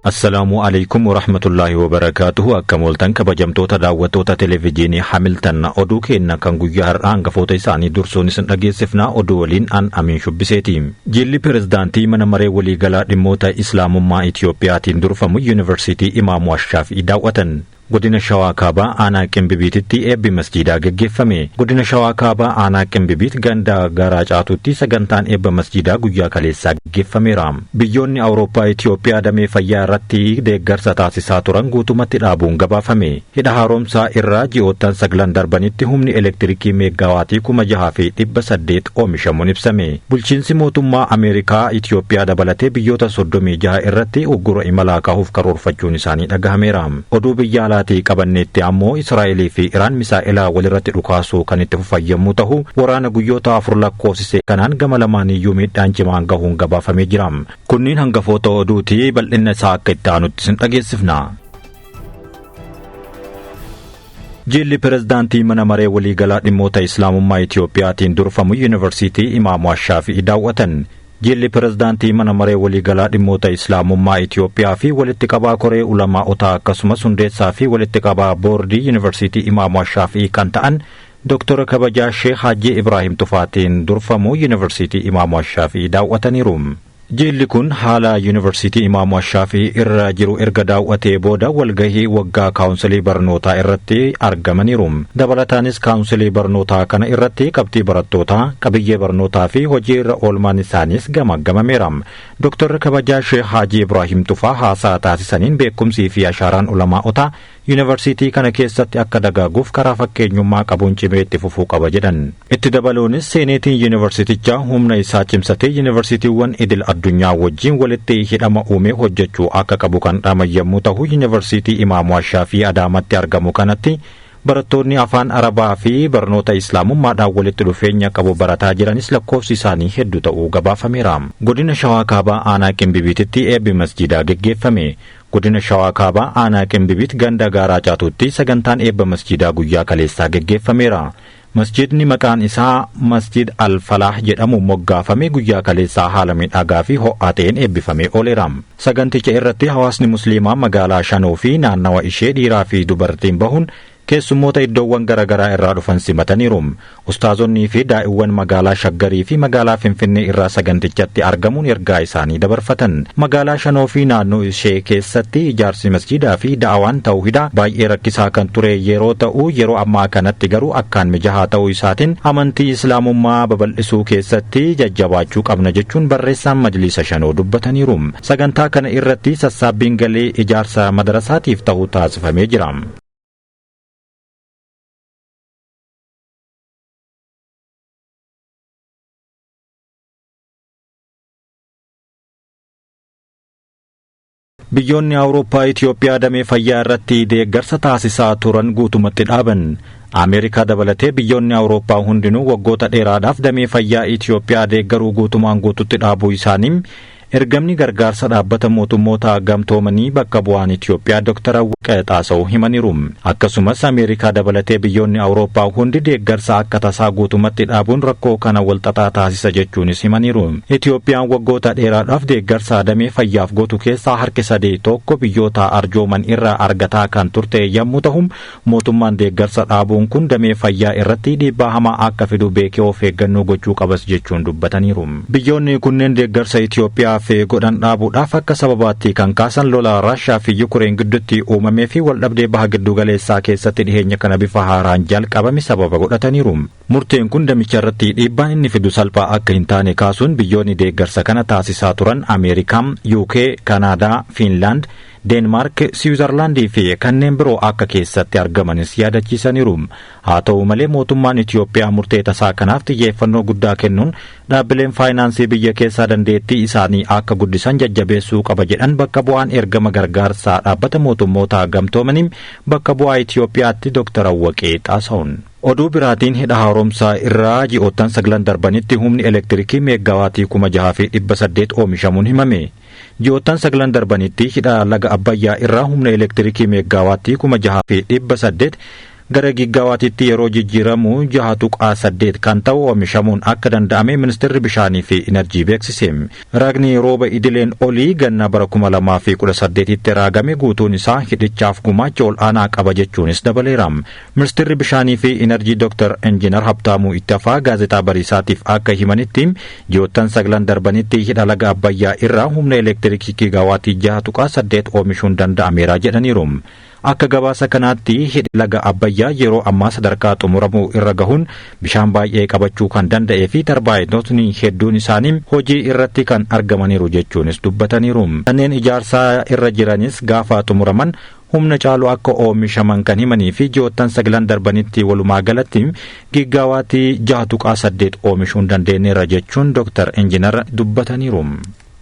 Assalaamu alaikum warahmatullaahi wabarakaatuhu. Akkam ooltan kabajamtoota daawwattoota televijiinii Hamiltan, oduu keenna kan guyyaa har'aa hangafoota isaanii dursuun isin dhageessifnaa. Oduu waliin an Amiin Shubbiseeti. Jilli pirezidaantii mana maree waliigalaa dhimmoota Islaamummaa Itiyoophiyaatiin durfamu Yuunivarsiitii Imaamu Ashaafii daawwatan. Godina Shawaa Kaabaa Aanaa Qimbibiititti eebbi masjiidaa geggeeffame. Godina Shawaa Kaabaa Aanaa Qimbibiit ganda Garaa Caatuutti sagantaan eebba masjiidaa guyyaa kaleessaa geggeeffameera. Biyyoonni Awurooppaa Itiyoophiyaa damee fayyaa irratti deeggarsa taasisaa turan guutumatti dhaabuun gabaafame. Hidha haaromsaa irraa ji'oottan 9 darbanitti humni elektirikii meeggaawaatii 6,800 oomishamuun ibsame. Bulchiinsi mootummaa Ameerikaa Itiyoophiyaa dabalatee biyyoota 36 irratti uggura imalaa kaahuuf karoorfachuun isaanii dhagahameera. Oduu biyya alaatii qabanneetti ammoo Israa'elii fi Iraan misaa'ilaa walirratti dhukaasuu kan itti fufan yommuu ta'u, waraana guyyoota 4 lakkoofsise kanaan gama lamaaniyyuu miidhaan cimaan gahuun gabaafamee jira. Kunniin hangafoota oduuti, bal'inna isaa akka itti aanutti isin dhageessifna. Jilli pirezidaantii mana maree waliigalaa dhimmoota Islaamummaa Itiyoophiyaatiin durfamu Yuunivarsiitii Imaamu Ashaafii daawwatan. Jilli pirezidaantii mana maree waliigalaa dhimmoota Islaamummaa Itiyoophiyaa fi walitti qabaa koree ulamaa'otaa akkasumas hundeessaa fi walitti qabaa boordii Yuunivarsiitii Imaamu Ashaafii kan ta'an Dr. Kabajaa Sheekh Haajii Ibraahim Tufaatiin durfamu Yuunivarsiitii Imaamu Ashaafii daawwataniiru. Jilli kun haala Yuunivarsiitii Imaamu Ashaafii irra jiru erga daawwatee booda walgahii waggaa kaawunsilii barnootaa irratti argamaniiru. Dabalataanis kaawunsilii barnootaa kana irratti qabxii barattootaa, qabiyyee barnootaa fi hojii irra oolmaan isaaniis gamaggamameera. Dr. Kabajaa Sheekh Haajii Ibraahim Tufaa haasaa taasisaniin beekumsii fi ashaaraan ulamaa'otaa Yuunivarsiitii kana keessatti akka dagaaguuf karaa fakkeenyummaa qabuun cimee itti fufuu qaba jedhan. Itti dabaluunis seeneetiin yuunivarsiitichaa humna isaa cimsatee yuunivarsiitiiwwan idil addunyaa wajjin walitti hidhama uumee hojjechuu akka qabu kan dhaaman yommuu ta'u, Yuunivarsiitii Imaamu Ashaafii Adaamatti argamu kanatti barattoonni afaan Arabaa fi barnoota Islaamummaadhaan walitti dhufeenya qabu barataa jiranis lakkoofsi isaanii hedduu ta'uu gabaafameera. Godina Shawaa Kaabaa Aanaa Qimbibiititti eebbi masjiidaa geggeeffame. Godina Shawaa Kaabaa Aanaa Qimbibiit ganda Gaaraa Caatuutti sagantaan eebba masjiidaa guyyaa kaleessaa geggeeffameera. Masjidni maqaan isaa Masjid Al-Falaah jedhamu moggaafame guyyaa kaleessaa haala miidhagaa fi ho'aa ta'een eebbifamee ooleera. Saganticha irratti hawaasni Musliimaa magaalaa Shanoo fi naannawa ishee dhiiraa fi dubartiin bahuun keessummoota iddoowwan garaagaraa irraa dhufan simataniiru. Ustaazonnii fi daa'iwwan magaalaa Shaggarii fi magaalaa Finfinnee irraa sagantichatti argamuun ergaa isaanii dabarfatan. Magaalaa Shanoo fi naannoo ishee keessatti ijaarsi masjiidaa fi da'awaan tawhidaa baay'ee rakkisaa kan ture yeroo ta'u, yeroo ammaa kanatti garuu akkaan mijahaa ta'uu isaatiin amantii Islaamummaa babal'isuu keessatti jajjabaachuu qabna jechuun barreessaan Majlisa Shanoo dubbataniiru. Sagantaa kana irratti sassaabbiin galii ijaarsa madarasaatiif ta'u taasifamee jira. Biyyoonni Awurooppaa Itiyoophiyaa damee fayyaa irratti deeggarsa taasisaa turan guutumatti dhaaban. Ameerikaa dabalatee biyyoonni Awurooppaa hundinuu waggoota dheeraadhaaf damee fayyaa Itiyoophiyaa deeggaruu guutumaan guututti dhaabuu isaanii ergamni gargaarsa dhaabbata mootummoota gamtoomanii bakka bu'aan Itiyoophiyaa Dr. Awwaqee Xaasa'uu himaniiru. Akkasumas Ameerikaa dabalatee biyyoonni Awurooppaa hundi deeggarsa akka tasaa guutumatti dhaabuun rakkoo kana walxaxaa taasisa jechuunis himaniiru. Itiyoophiyaan waggoota dheeraadhaaf deeggarsa damee fayyaaf gootu keessaa harki 3.1 biyyoota arjooman irraa argataa kan turte yommuu ta'u, mootummaan deeggarsa dhaabuun kun damee fayyaa irratti dhiibbaa hamaa akka fidu beekee of eeggannoo gochuu qabas jechuun dubbataniiru. Biyyoonni kunneen deeggarsa Itiyoophiyaa fi godhan dhaabuudhaaf akka sababaatti kan kaasan lola Raashaa fi Yukureen gidduutti uumamee fi waldhabdee baha giddugaleessaa keessatti dhiheenya kana bifa haaraan jalqabame sababa godhataniiru. Murteen kun damicha irratti dhiibbaan inni fidu salphaa akka hin taane kaasuun biyyoonni deeggarsa kana taasisaa turan Ameerikaa, UK, Kanaadaa, Fiinlaand, Deenmaark, Siwiizerlaandii fi kanneen biroo akka keessatti argamanis yaadachiisaniiru. Haa ta'u malee mootummaan Itiyoophiyaa murtee tasaa kanaaf xiyyeeffannoo guddaa kennuun dhaabbileen faayinaansii biyya keessaa dandeettii isaanii akka guddisan jajjabeessuu qaba jedhan bakka bu'aan ergama gargaarsaa dhaabbata mootummoota gamtoomanii bakka bu'aa Itiyoophiyaatti Dr. Awwaqee Xaasa'uun. Oduu biraatiin hidha haaromsaa irraa ji'oottan 9 darbanitti humni elektirikii meeggawaatii 6,800 oomishamuun himame. Ji'oottan 9 darbanitti hidha laga Abbayyaa irraa humna elektirikii meeggaawaattii 6,800 gara giggaawaatiitti yeroo jijjiiramu 6.8 kan ta'u oomishamuun akka danda'ame ministeerri bishaanii fi inerjii beeksise. Raagni rooba idileen olii ganna bara 2018tti raagame guutuun isaa hidhichaaf gumaacha ol'aanaa qaba jechuunis dabaleera. Ministeerri bishaanii fi inerjii Dr. Injiinar Habtaamuu Ittafaa gaazexaa Bariisaatiif akka himanitti, ji'oottan 9 darbanitti hidha laga Abbayyaa irraa humna elektirikii gigaawaatii 6.8 oomishuun danda'ameera jedhaniiru. Akka gabaasa kanaatti, hidhi laga Abbayyaa yeroo ammaa sadarkaa xumuramuu irra gahuun bishaan baay'ee qabachuu kan danda'ee fi tarbaayinootni hedduun isaanii hojii irratti kan argamaniiru jechuunis dubbataniiru. Kanneen ijaarsaa irra jiranis gaafa xumuraman humna caalu akka oomishaman kan himanii fi ji'oottan 9 darbanitti walumaa galatti gigaawaatii 6.8 oomishuun dandeenyeera jechuun Dr. Injiinar dubbataniiru.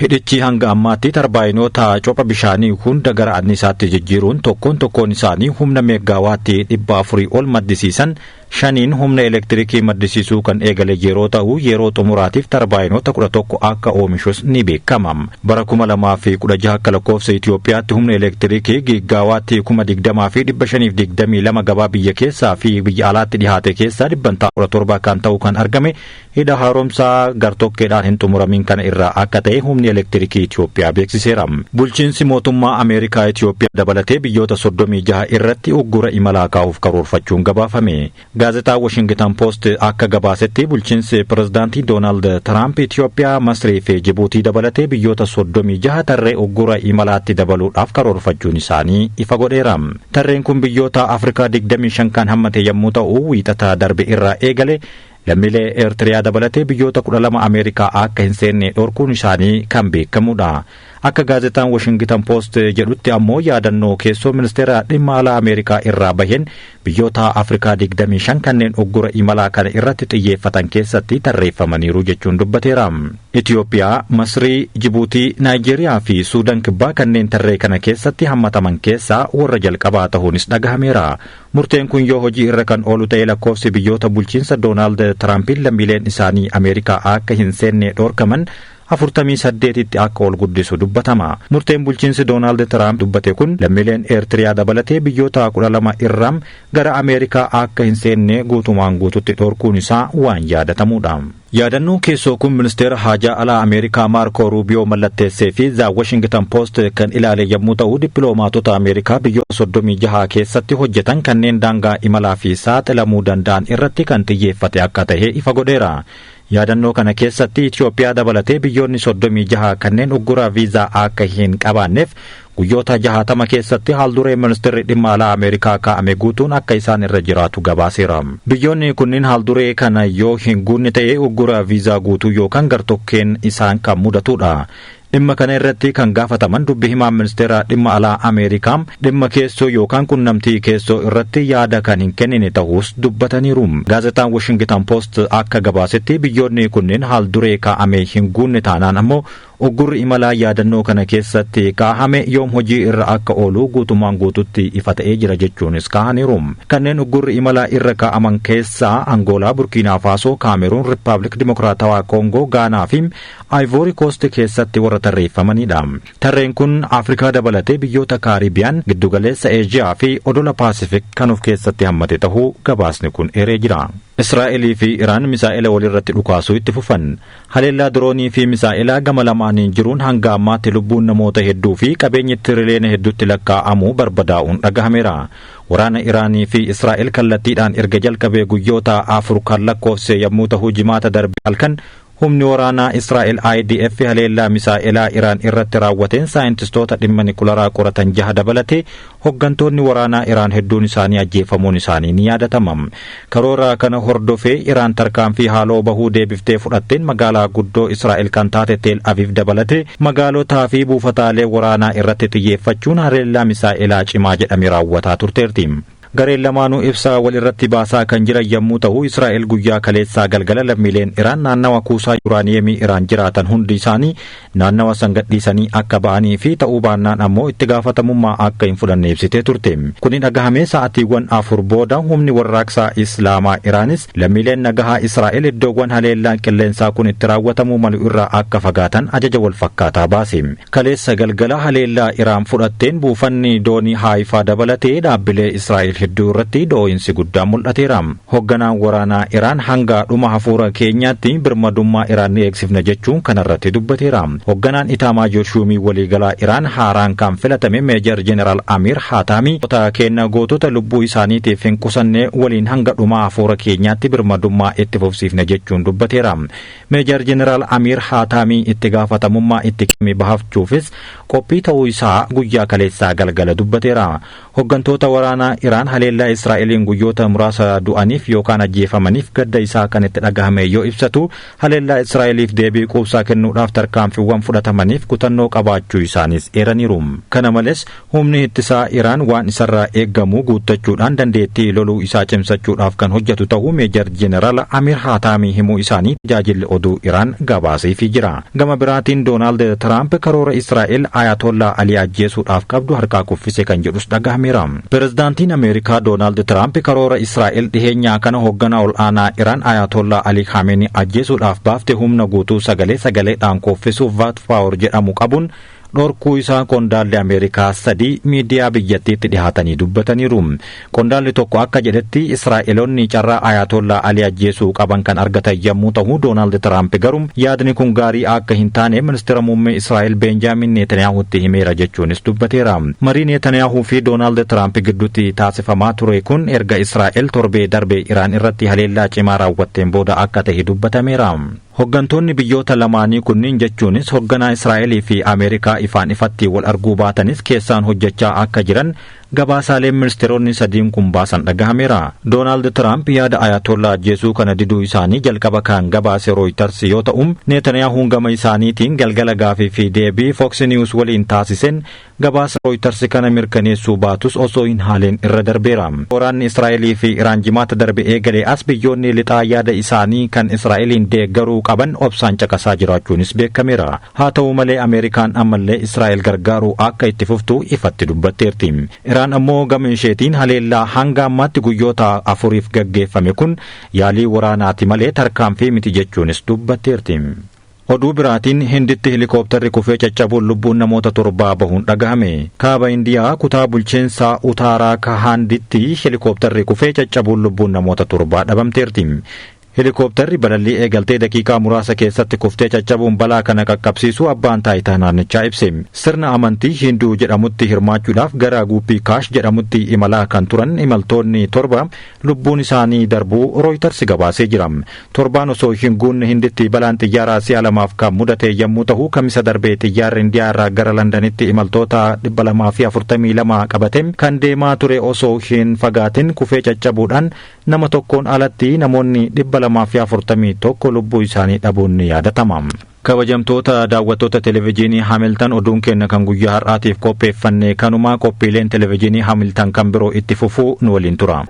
Hidhichi hanga ammaatti tarbaayinoota copha bishaanii hunda gara annisaatti jijjiiruun tokkoon tokkoon isaanii humna meeggaawaatti 400 ol maddisiisan shaniin humna elektirikii maddisiisuu kan eegale yeroo ta'u, yeroo xumuraatiif tarbaayinoota 11 akka oomishus ni beekama. Bara 2016 akka lakkoofsa Itoophiyaatti humna elektirikii giggaawaatti 20,522 gabaa biyya keessaa fi biyya alaatti dhihaate keessaa 17% kan ta'u kan argame hidha haaromsaa gartokkeedhaan hin xumuramin kana irraa akka ta'e humni elektirikii Itoophiyaa beeksiseera. Bulchiinsi mootummaa Ameerikaa Itoophiyaa dabalatee biyyoota 36 irratti uggura imalaa kaa'uuf karoorfachuun gabaafame. Gaazexaa Washington Post akka gabaasetti, bulchiinsi pirezidaantii Doonaald Tiraamp Itoophiyaa, Masrii fi Jibuutii dabalatee biyyoota 36 tarree uggura imalaatti dabaluudhaaf karoorfachuun isaanii ifa godheera. Tarreen kun biyyoota Afrikaa 25 kan hammate yommuu ta'u, wiixata darbe irraa eegale lammiilee Eertiriyaa dabalatee biyyoota 12 Ameerikaa akka hin seenne dhorkuun isaanii kan beekamudha. Akka gaazexaan Washington Post jedhutti ammoo, yaadannoo keessoo ministeera dhimma alaa Ameerikaa irraa baheen biyyoota Afrikaa 25 kanneen uggura imalaa kana irratti xiyyeeffatan keessatti tarreeffamaniiru jechuun dubbateera. Itoophiyaa, Masrii, Jibuutii, Naayijeeriyaa fi Suudaan Kibbaa kanneen tarree kana keessatti hammataman keessaa warra jalqabaa ta'uunis dhagahameera. Murteen kun yoo hojii irra kan oolu ta'e, lakkoofsi biyyoota bulchiinsa Doonaald Tiraampiin lammiileen isaanii Ameerikaa akka hin seenne dhorkaman 48tti akka ol guddisu dubbatama. Murteen bulchiinsi Doonaald Tiraamp dubbate kun lammiileen Eertiriyaa dabalatee biyyoota 12 irraa gara Ameerikaa akka hin seenne guutumaan guututti dhorkuun isaa waan yaadatamudha. Yaadannoo keessoo kun ministeera haajaa alaa Ameerikaa Maarkoo Ruubiyoo mallatteessee fi The Washington Post kan ilaale yommuu ta'u, dippiloomaatota Ameerikaa biyyoota 36 keessatti hojjetan kanneen daangaa imalaa fi saaxilamuu danda'an irratti kan xiyyeeffate akka ta'e ifa godheera. Yaadannoo kana keessatti Itoophiyaa dabalatee biyyoonni 36 kanneen uggura viizaa akka hin qabaanneef guyyoota 60 keessatti haalduree ministeerri dhimma alaa Ameerikaa kaa'ame guutuun akka isaan irra jiraatu gabaaseera. Biyyoonni kunniin haalduree kana yoo hin guunne ta'e, uggura viizaa guutuu yookaan gartokkeen isaan kan mudatudha. Dhimma kana irratti kan gaafataman dubbi himaan ministeera dhimma alaa Ameerikaa dhimma keessoo yookaan qunnamtii keessoo irratti yaada kan hin kennine ta'us dubbataniiru. Gaazexaan Washington Post akka gabaasetti, biyyoonni kunneen haalduree kaa'ame hin guunne taanaan ammoo uggurri imalaa yaadannoo kana keessatti kaahame yoom hojii irra akka oolu guutumaan guututti ifa ta'ee jira jechuunis kaahaniiru. Kanneen uggurri imalaa irra kaa'aman keessaa Angoolaa, Burkiinaa Faasoo, Kaameruun, Rippaabilik Dimokiraatawaa Koongoo, Gaanaa fi Ivory Coast keessatti warra tarreeffamanidha. Tarreen kun Afrikaa dabalatee biyyoota Kaaribiyaan, Giddugaleessa Eeshiyaa fi odola Paasifik kan of keessatti hammate ta'uu gabaasni kun eeree jira. Israa'elii fi Iraan misaa'ela walirratti dhukaasuu itti fufan. Haleellaa diroonii fi misaa'elaa gama lamaaniin jiruun hanga ammaatti lubbuun namoota hedduu fi qabeenyi tiriliyoona hedduutti lakkaa'amu barbadaa'uun dhagahameera. Waraana Iraanii fi Israa'el kallattiidhaan erga jalqabee guyyoota 4 kan lakkoofse yommuu ta'u, jimaata darbe halkan humni waraanaa Israa'el IDF haleellaa misaa'elaa Iraan irratti raawwateen saayintistoota dhimma nikularaa qoratan jaha dabalatee hoggantoonni waraanaa Iraan hedduun isaanii ajjeefamuun isaanii ni yaadatama. Karoora kana hordofee Iraan tarkaanfii haaloo bahuu deebiftee fudhatteen magaalaa guddoo Israa'el kan taate Teel Aviv dabalatee magaalotaa fi buufataalee waraanaa irratti xiyyeeffachuun haleellaa misaa'elaa cimaa jedhame raawwataa turteerti. Gareen lamaanuu ibsaa wal irratti baasaa kan jiran yommuu ta'u, Israa'el guyyaa kaleessaa galgala lammiileen Iraan naannawa kuusaa yuuraaniyeemii Iraan jiraatan hundi isaanii naannawa san gadhiisanii akka ba'anii fi ta'uu baannaan ammoo itti gaafatamummaa akka hin fudhanne ibsitee turte. Kuni dhagahamee sa'aatiiwwan 4 booda humni warraaqsaa Islaamaa Iraanis lammiileen nagahaa Israa'el iddoowwan haleellaan qilleensaa kun itti raawwatamuu malu irraa akka fagaatan ajaja wal fakkaataa baase. Kaleessa galgala haleellaa Iraan fudhatteen buufanni doonii Haayifaa dabalatee dhaabbilee Israa'el hedduu irratti dhoo'insi guddaan mul'ateera. Hoogganaan waraanaa Iraan hanga dhuma hafuura keenyaatti birmadummaa Iraan ni eegsifna jechuun kanarratti dubbateera. Hoogganaan Itaamaajoor Shuumii waliigalaa Iraan haaraan kan filatame Meejar Jeneraal Amir Haataami kenna gootota lubbuu isaaniitiif hin qusanne waliin hanga dhuma hafuura keenyaatti birmadummaa itti fufsiifna jechuun dubbateera. Meejar Jeneraal Amir Haataami itti gaafatamummaa itti kenname bahachuufis qophii ta'uu isaa guyyaa kaleessaa galgala dubbateera. Hooggantoota waraanaa Iraan haleellaa Israa'eliin guyyoota muraasa du'aniif yookaan ajjeefamaniif gadda isaa kan itti dhagahame yoo ibsatu, haleellaa Israa'eliif deebii quubsaa kennuudhaaf tarkaanfiiwwan fudhatamaniif kutannoo qabaachuu isaanis eeraniiru. Kana malees humni ittisaa Iraan waan isarraa eeggamu guuttachuudhaan dandeettii loluu isaa cimsachuudhaaf kan hojjetu ta'uu Meejar Jeneraal Amir Haataamii himuu isaanii tajaajilli oduu Iraan gabaaseefii jira. Gama biraatiin Doonaald Tiraamp karoora Israa'el Ayatollaa Alii ajjeesuudhaaf qabdu harkaa kuffise kan jedhus dhagahameera. Pirezidaantiin Ameerikaa Doonaald Tiraamp karoora Israa'el dhiheenyaa kana hoogganaa ol aanaa Iraan Ayatollaa Alii Khamenei ajjeesuudhaaf baafte humna guutuu sagalee sagaleedhaan kuffisuuf Vaat Paawar jedhamu qabuun dhorkuu isaa qondaalli Ameerikaa 3 miidiyaa biyyattiitti dhihaatanii dubbataniiru. Qondaalli tokko akka jedhetti Israa'eloonni carraa Ayatollaa Alii ajjeesuu qaban kan argatan yommuu ta'u, Doonaald Tiraamp garuu yaadni kun gaarii akka hin taane ministeera muummee Israa'el Beenjaamin Netaniyaahuutti himeera jechuunis dubbateera. Marii Netaniyaahu fi Doonaald Tiraamp gidduutti taasifamaa ture kun erga Israa'el torbee darbe Iraan irratti haleellaa cimaa raawwatteen booda akka ta'e dubbatameera. Hooggantoonni biyyoota lamaanii kunniin, jechuunis hoogganaa Israa'elii fi Ameerikaa, ifaan ifatti wal arguu baatanis keessaan hojjechaa akka jiran gabaasaaleen ministeeronni sadiin kun baasan dhagahameera. Doonaald Tiraamp yaada Ayatollaa ajjeesuu kana diduu isaanii jalqaba kan gabaase Rooyitars yoo ta'u, Netaniyaahuun gama isaaniitiin galgala gaafii fi deebii Fox News waliin taasiseen gabaasa Rooyitars kana mirkaneessuu baatus osoo hin haaleen irra darbeera. Waraanni Israa'elii fi Iraan Jimaata darbe eegalee as biyyoonni lixaa yaada isaanii kan Israa'eliin deeggaruu qaban obsaan caqasaa jiraachuunis beekameera. Haa ta'u malee Ameerikaan ammallee Israa'el gargaaruu akka itti fuftu ifatti dubbatteerti. Iraan ammoo gama isheetiin haleellaa hanga ammaatti guyyoota 4f gaggeeffame kun yaalii waraanaati malee tarkaanfii miti jechuunis dubbatteerti. Oduu biraatiin Hinditti helikoophtarri kufee caccabuun lubbuun namoota 7 bahuun dhagahame. Kaaba Indiyaa kutaa bulchiinsaa Uttaraakhaanditti helikoophtarri kufee caccabuun lubbuun namoota 7 dhabamteerti. Helikoophtarri balallii eegaltee daqiiqaa muraasa keessatti kuftee caccabuun balaa kana qaqqabsiisuu abbaan taayitaa naannichaa ibse. Sirna amantii Hinduu jedhamutti hirmaachuudhaaf gara Guuppii Kaash jedhamutti imalaa kan turan imaltoonni 7 lubbuun isaanii darbuu Rooyitars gabaasee jira. Torbaan osoo hin guunne Hinditti balaan xiyyaaraa si'a lamaaf kan mudate yommuu ta'u, Kamisa darbee xiyyaarri Indiyaa irraa gara Londanitti imaltoota 242 qabate kan deemaa ture osoo hin fagaatin kufee caccabuudhaan nama tokkoon alatti namoonni 241 lubbuu isaanii dhabuun ni yaadatama. Kabajamtoota daawwattoota televezyiinii Hamiltan, oduun keenya kan guyyaa har'aatiif qopheeffanne kanuma. Qophiileen televezyiinii Hamiltan kan biroo itti fufuu nu waliin tura.